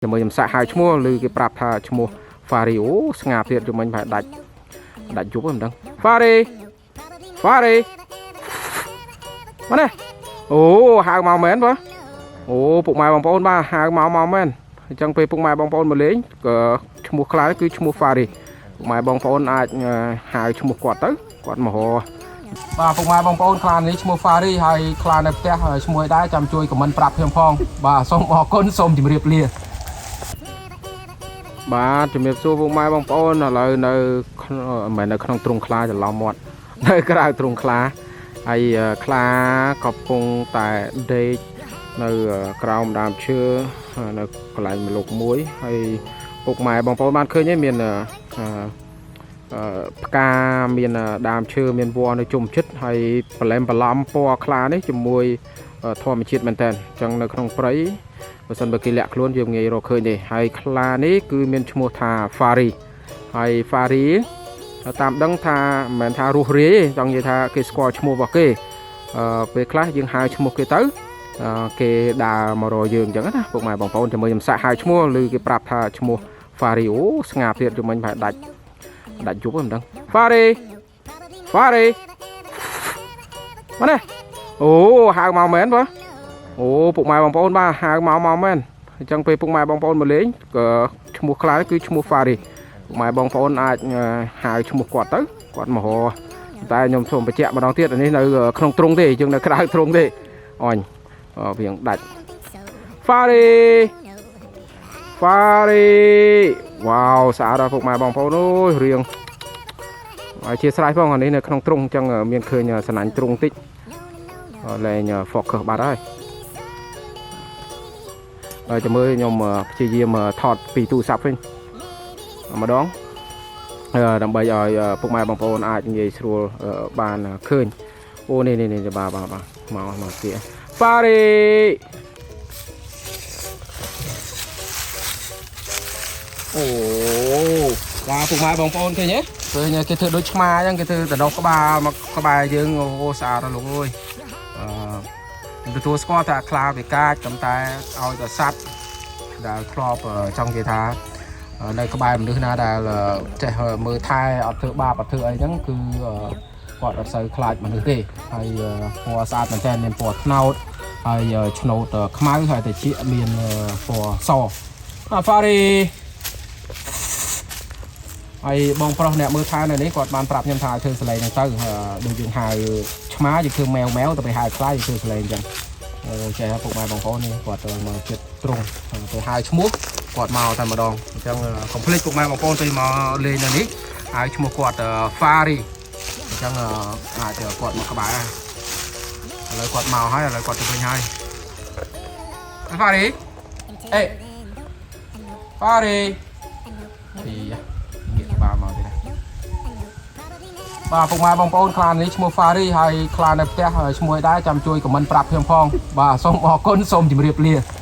ជាមួយខ្ញុំសាក់ហៅឈ្មោះឬគេប្រាប់ថាឈ្មោះ Fari អូស្ងាទៀតយំមិញប្រហែលដាច់ដាច់យប់ហ្នឹងមិនដឹង Fari Fari មកនេះអូហៅមកមែនបងអូពុកម៉ែបងប្អូនបាទហៅមកមកមែនអញ្ចឹងពេលពុកម៉ែបងប្អូនមកលេងក៏ឈ្មោះខ្លាគឺឈ្មោះ Fari ពុកម៉ែបងប្អូនអាចហៅឈ្មោះគាត់ទៅគាត់មករកបាទពុកម៉ែបងប្អូនខ្លានេះឈ្មោះ Fari ហើយខ្លានៅផ្ទះឈ្មោះឯដែរចាំជួយ comment ប្រាប់ខ្ញុំផងបាទសូមអរគុណសូមជម្រាបលា បាទជំរាបសួរពុកម៉ែបងប្អូនឥឡូវនៅក្នុងមិនមែននៅក្នុងទ្រុងខ្លាច្រឡំមាត់នៅក្រៅទ្រុងខ្លាហើយខ្លាកំពុងតែដេកនៅក្រោមដើមឈើនៅកន្លែងម្លប់មួយហើយពុកម៉ែបងប្អូនបានឃើញហើយមានអឺអឺផ្កាមានដើមឈើមានវល្លិនៅជុំជិតហើយប្រឡែមប្រឡំពណ៌ខ្លានេះជាមួយធម្មជាតិមែនតើអញ្ចឹងនៅក្នុងព្រៃ បើសិនបើគេលាក់ខ្លួនយើងងាយរកឃើញទេហើយខ្លានេះគឺមានឈ្មោះថា Fari ហើយ Fari តាមដឹងថាមិនមែនថារស់រាយទេចង់និយាយថាគេស្គាល់ឈ្មោះរបស់គេអឺពេលខ្លះយើងហៅឈ្មោះគេទៅអឺគេដើរមករកយើងអញ្ចឹងណាពុកម៉ែបងប្អូនចាំមើលខ្ញុំសាក់ហៅឈ្មោះឬគេប្រាប់ថាឈ្មោះ Fari អូស្ងាទៀតយំមិញប្រហែលដាច់ដាច់យប់ហ្នឹងមិនដឹង Fari Fari មកនេះអូហៅមកមែនបងអូពុកម៉ែបងប្អូនបាទហៅមកមកមែនអញ្ចឹងពេលពុកម៉ែបងប្អូនមកលេងក៏ឈ្មោះខ្លាគឺឈ្មោះ Fari ពុកម៉ែបងប្អូនអាចហៅឈ្មោះគាត់ទៅគាត់មករកតែខ្ញុំសូមបញ្ជាក់ម្ដងទៀតអានេះនៅក្នុងទ្រុងទេយើងនៅក្រៅទ្រុងទេអញវាងដាច់ Fari Fari វ៉ាវស្អាតដល់ពុកម៉ែបងប្អូនអើយរៀងអធិស្ឋានផងអានេះនៅក្នុងទ្រុងអញ្ចឹងមានឃើញសណាញ់ទ្រុងតិចលែង focus បាត់ហើយហើយចាំមើលខ្ញុំព្យាយាមថតពីទូរស័ព្ទវិញម្ដងដើម្បីឲ្យពុកម៉ែបងប្អូនអាចងាយស្រួលបានឃើញអូនេះនេះនេះបាទបាទបាទមកមកទៀត Fari អូបាទពុកម៉ែបងប្អូនឃើញទេឃើញគេធ្វើដូចឆ្មាអញ្ចឹងគេធ្វើដដុះក្បាលមកក្បែរយើងអូស្អាតដល់លោកអើយអឺខ្ញុំទទួលស្គាល់ថាខ្លាវាកាចប៉ុន្តែឲ្យតែសัตว์ដែលធ្លាប់ចង់និយាយថានៅក្បែរមនុស្សណាដែលចេះមើលថែអត់ធ្វើបាបអត់ធ្វើអីហ្នឹងគឺគាត់អត់សូវខ្លាចមនុស្សទេហើយពណ៌ស្អាតមែនតើមានពណ៌ត្នោតហើយឆ្នោតខ្មៅហើយតែជាមានពណ៌សអាហ្វារី ហើយបងប្រុសអ្នកមើលថែនៅនេះគាត់បានប្រាប់ខ្ញុំថាឲ្យធ្វើសលេងហ្នឹងទៅដូចយើងហៅឆ្មាយើងធ្វើម៉ែវម៉ែវទៅไปហៅខ្លាយើងធ្វើសលេងអញ្ចឹងអូចេះពុកម៉ែបងប្អូននេះគាត់មកចិត្តត្រង់ទៅហៅឈ្មោះគាត់មកតែម្ដងអញ្ចឹងកុំភ្លេចពុកម៉ែបងប្អូនទៅមកលេងនៅនេះហៅឈ្មោះគាត់ Fari អញ្ចឹងអាចគាត់មកក្បែរឥឡូវគាត់មកហើយឥឡូវគាត់ទៅវិញហើយ Fari អេ Fari ពីងាកក្បាលមកទៀតណាបាទពុកម៉ែបងប្អូនខ្លានេះឈ្មោះ Fari ហើយខ្លានៅផ្ទះឈ្មោះឯដែរចាំជួយ comment ប្រាប់ខ្ញុំផងបាទសូមអរគុណសូមជម្រាបលា។